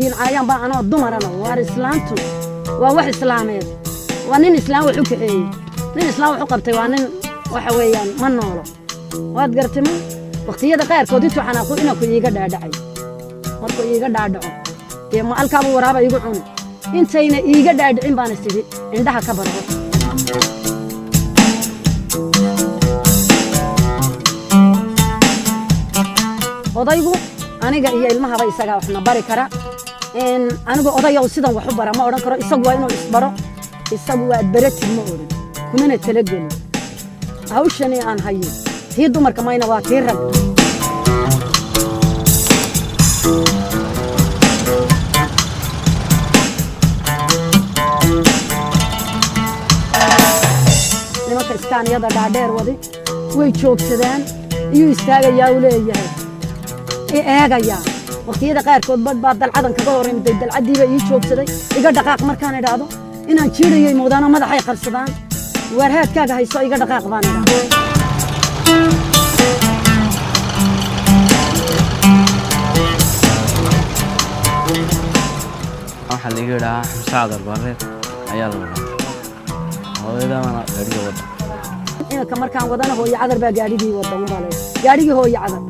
Caayaan baa anoo dumarana. Waar islaantu waa wax islaameed, waa nin islaam wax u kaxeeyey, nin islaam wax u qabtay, waa nin waxa weeyaan ma noolo. Waad garatay? Ma waqtiyada qaarkood intuu xanaaqo inanku iiga dhaadhacay, markuu iiga dhaadhaco dee ma alkaabuu waraaba iigu cuni. Intayna iiga dhaadhicin baan isidhi indhaha ka barho. Odaygu aniga iyo ilmahaba isagaa waxna bari kara. Anigu odayow sidan wax u bara ma odhan karo, isagu waa inuu isbaro. Isagu waad baratid ma odhan, kumana talagelin. Hawshani aan hayo tii dumarka mayna, waa tii rag. Nimanka iskaaniyada dhaadheer wadi way joogsadaan, iyuu istaagayaa, uu leeyahay i eegayaa. Waqtiyada qaarkood badh baa dalcadan kaga hor imiday, dalcaddiiba ii joogsaday. Iga dhaqaaq markaan idhaahdo inaan jiidhayay moodaano, madaxay qabsadaan. Waar haadkaaga hayso, iga dhaqaaq baan idhaahdo. Waxaa laga yidhahaa Xamse Cadar Barre ayaa la dhahaa, hooyadana gaadhiga wadda. Iminka markaan wadana hooyo Cadar baa gaadhigii wada unbaa leeyahay, gaadhigii hooyo Cadar.